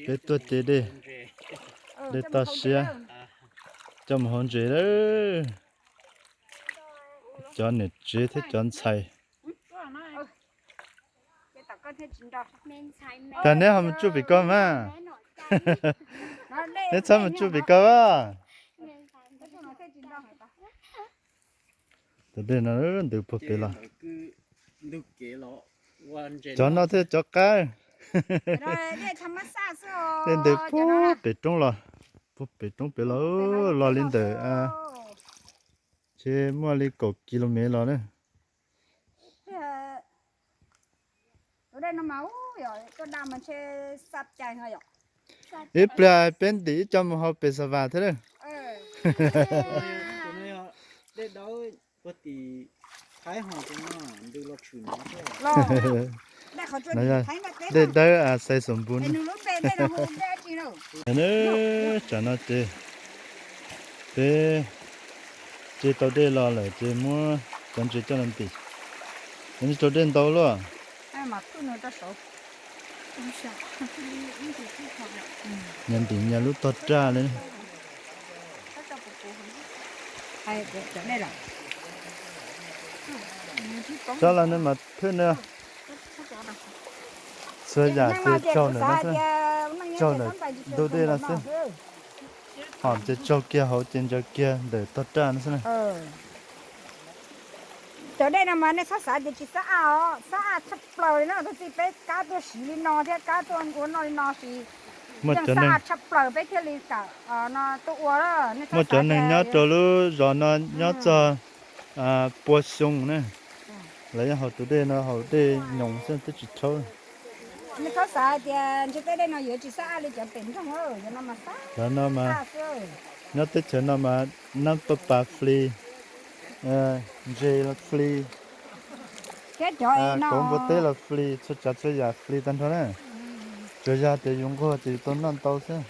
Peb tuaj ce dej, dej toj siab, coj mus hau ntses lawm. Cov niam tsev thiab cov ntxhais. Tag neb ho mus tsuj pem ko mas. Neb txhob mus tsuj pem ko as. Tus dej no ntws puag pem los. Cov no thiaj cov qab. Dej ntws puag pem roob los, puag pem roob pem los, los li ntawm, ces muaj li kaum kilomev los na. Ib pliag peb ntim ib co mus hau pem Xav Vas thiab na. Dej dawb Xais Xoom Npus. Tsam no ces peb ce tau dej los lawm ces muab cov ntses coj los ntim. Nws raug dej ntau luaj. Nyias ntim nyias lub tog raj li. Tso los nws mas phwj nws. Txhua yam ces raug nws no xwb, raug ntawm ntug dej no xwb. Hom ces raug kiag hauv ces ntsaws kiag ntawm tog raj no xwb na. Cov dej no mas nej txhob xav tias tsis xab aj os, xab aj tshaj plaws li na. Tus txiv peb kab tuaj siv li no thiab kab tuaj ua noj li no sis yeej xab aj tshaj plaws peb thiaj li kam no tuaj ua. Muaj cov neeg nyob rau lub zos no nyob txog pua xyoo na, lawv yeej haus tus dej no, haus dej nyoos xwb twb tsis rhaub. Nej txhob xav hais tias ntshe tej dej no yuav tsis xab aj li cov pem nroog, cov no mas xab aj xwb. Nyob teb chaws no mas nab paj pas fli, ntses fli, kauv npua teb los fli, txhua tsav txhua yam fli tag nrho na. Tsuas yog tias yus nquag ces yus tau noj ntau xwb,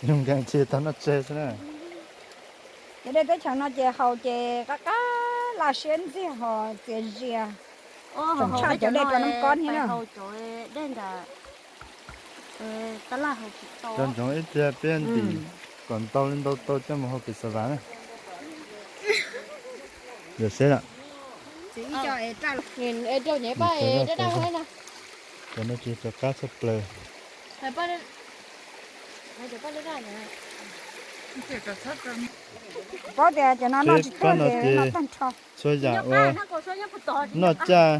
yus nkees ces yus tau noj tseg xwb na. Cov dej teb chaws no ces haus ces qab qab laj siab ntxiag ho txias zias. Tseem tshaj cov dej rau nab kob thiab na. Cov ntsoov ib pliag peb ntim kom ntau li ntau tau coj mus hau pem Xav Vas na. Yog seb lawm. Cov no ces rov qab tshaj plaws. Paub tias cov no noj tsis tuag ces noj tag nrho. Txhua yam ua noj caj,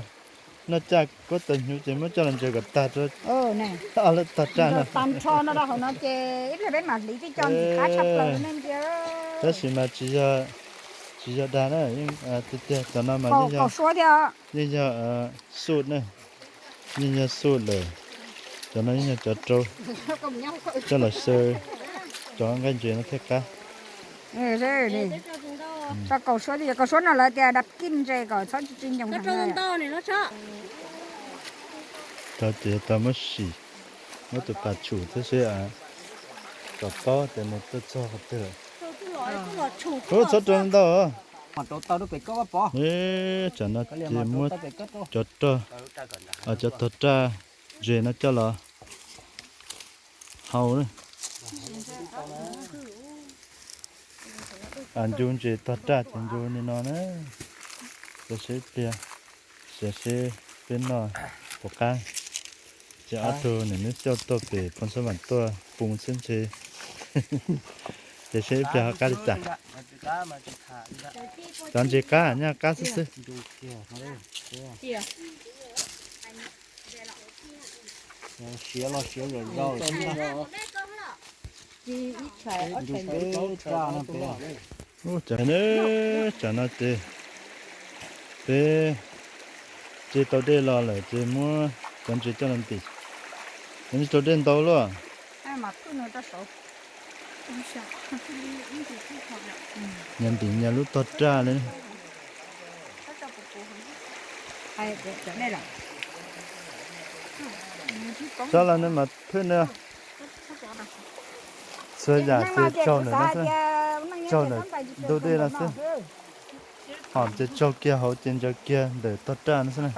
noj caj kuab tau hnyuv ces muab coj los ntsaws kom tag rau ob lub tog raj no. Tag nrho no rau hauv no ces ib pliag peb mam hliv tib co ntxim qab tshaj plaws nej ntsia. Tab sis mas tsis yog dag na, tiag tiag cov no mas yeej yog, yeej yog xub na, yeej yog xub lawm. Cov no yeej yog cov rau coj los xyaw cov nqaij ntses no thiaj qab. Tso kaum suab, kaum suab no lawv tias dab kij ntses kom txhob tsis tsis nyoos heev. Tau ces tau muab sim, muab tus pas tshum thiab seb kom paub tias nws tuaj txog qhov twg lawm. Ub, txhob rau ntau. Tsam no ces muab cov roj, cov tog raj ntses no coj los hau na. Ncu ntses tog raj ces ncu li no na. Rau seb ib pliag, sim seb peb noj puas qab. Ces ob tug niam neb xyauj tuaj pem Phoos Xab Vam tuaj poo xwb ntshe. Ces seb ib pliag ho qab li cas. Cov ntses qab nyaj qab xwb xwb. Siav los siav zom zaws. Ub, tsam no ces peb ce tau dej los lawm ces muab cov ntses coj los ntim. Nws raug dej ntau luaj. Nyias ntim nyias lub tog raj li. Tso los nws mas phwj nws. Txhua yam ces raug nws no xwb, raug ntawm ntug dej no xwb. Hom ces raug kiag hauv ces ntsaws kiag ntawm tog raj no xwb na.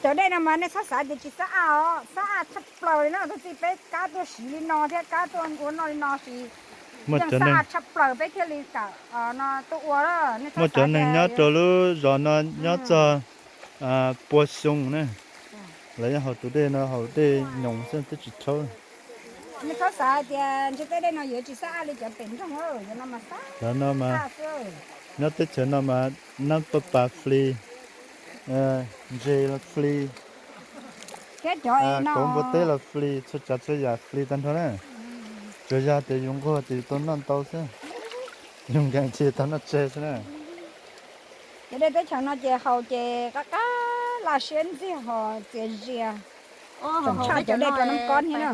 Cov dej no mas nej txhob xav tias tsis xab aj os, xab aj tshaj plaws li no, tus txiv peb kab tuaj siv li no thiab kab tuaj ua noj li no sis yeej xab aj tshaj plaws peb thiaj li kam no tuaj ua. Muaj cov neeg nyob rau lub zos no nyob txog pua xyoo na, lawv yeej haus tus dej no, haus dej nyoos xwb twb tsis rhaub. Nej txhob xav hais tias ntshe tej dej no yuav tsis xab aj li cov pem nroog, cov no mas xab aj xwb. Nyob teb chaws no mas nab paj pas fli, ntses los fli, kauv npua teb los fli, txhua tsav txhua yam fli tag nrho na. Tsuas yog tias yus nquag ces yus tau noj ntau xwb, yus nkees ces yus tau noj tseg xwb na. Cov dej teb chaws no ces haus ces qab qab laj siab ntxiag ho txias zias, tseem tshaj cov dej rau noob kob thiab na.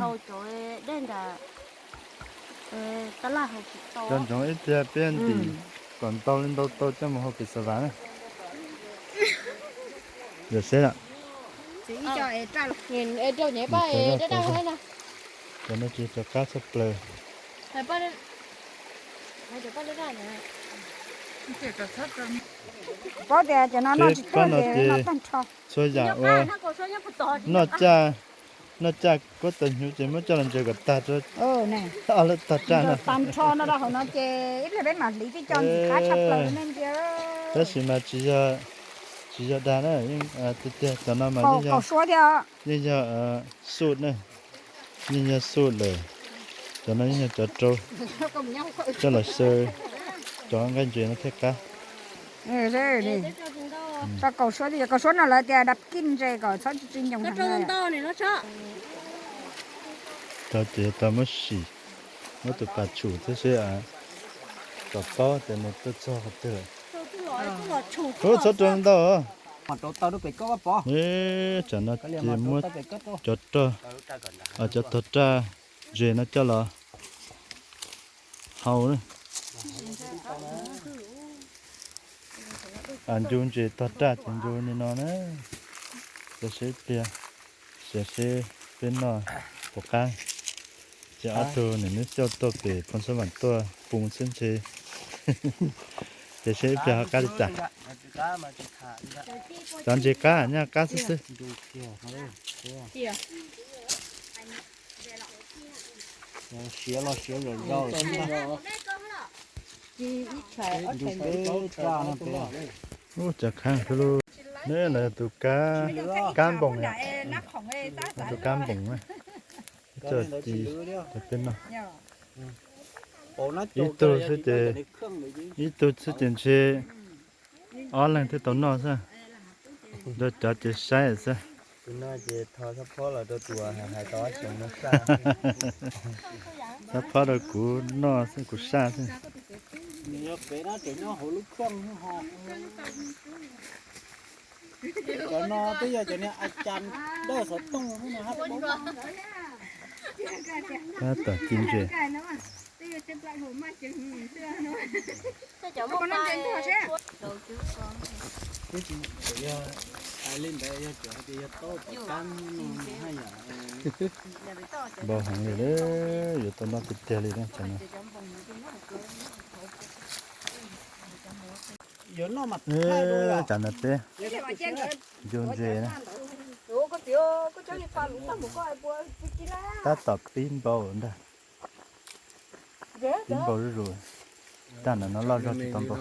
Cov ntsoov ib tiag peb ntim kom ntau li ntau tau coj mus hau pem xav vas na. Yog seb cov no tsis cov qab tshaj plaws. Paub tias cov no noj tsis tag ces txhua yam ua noj caj, noj caj kuab tau hnyuv ces muab coj los ntsaws kom tag rau ob lub tog raj no. Tag nrho no rau hauv no ces ib pliag peb mam hliv tib co ntxim qab tshaj plaws nej ntsia. Tab sis mas tsis yog dag na, tiag tiag cov no mas yeej yog suj na, yeej yog suj lawm. Cov no yeej yog cov rau coj los xyaw cov nqaij ntses no thiaj qab. Tso kaus suab, kaus suab no lawv tias dab kij ntses kom txhob tsis tsis nyoos. Tau ces tau muab sim, muab tus pas tshum thiab seb kom paub tias nws tuaj txog qhov twg lawm. Ub, txhob rau ntau. Tsam no ces muab cov roj, cov tog raj ntses no coj los hau. Ncu ntses tog raj ces ncu li no na. Cov seb pliag, seb peb noj puas qab. Ces ob tug niam neb xyauj tuaj pem Phoos Xab Vam tuaj poo xwb ntshe. Ces seb ib pliag ho qab li cas. Cov ntses qab, nyob qab xwb xwb. Ub, cov khav xwb lauj. Neb los yog tus kab npoos, tus kab npoos na. Coj ci cov peb noj. Ib tug xwb ces, ib tug xwb ces ntshe ob leeg thiaj tau noj xwb. Nrog cov ces saib xwb. Tus no ces tho xab phob los rau tus hais tau ob xyoos no saj. Xab phob rau kuv noj xwb, kuv saj xwb. Cov no twb yog cov niag a cas dawj xov tooj. Tab tom ci ntses. Twb tsis yog hais li ntawd, yog tias yog tau tom kab no haj yam npau heev li, yuav tau noj tiag tiag li na. Tsam no peb ncu ntses na, tab tom qib npau ntag. Qib npau zuj zus, tag ntawm no loj zog tsis tau npau.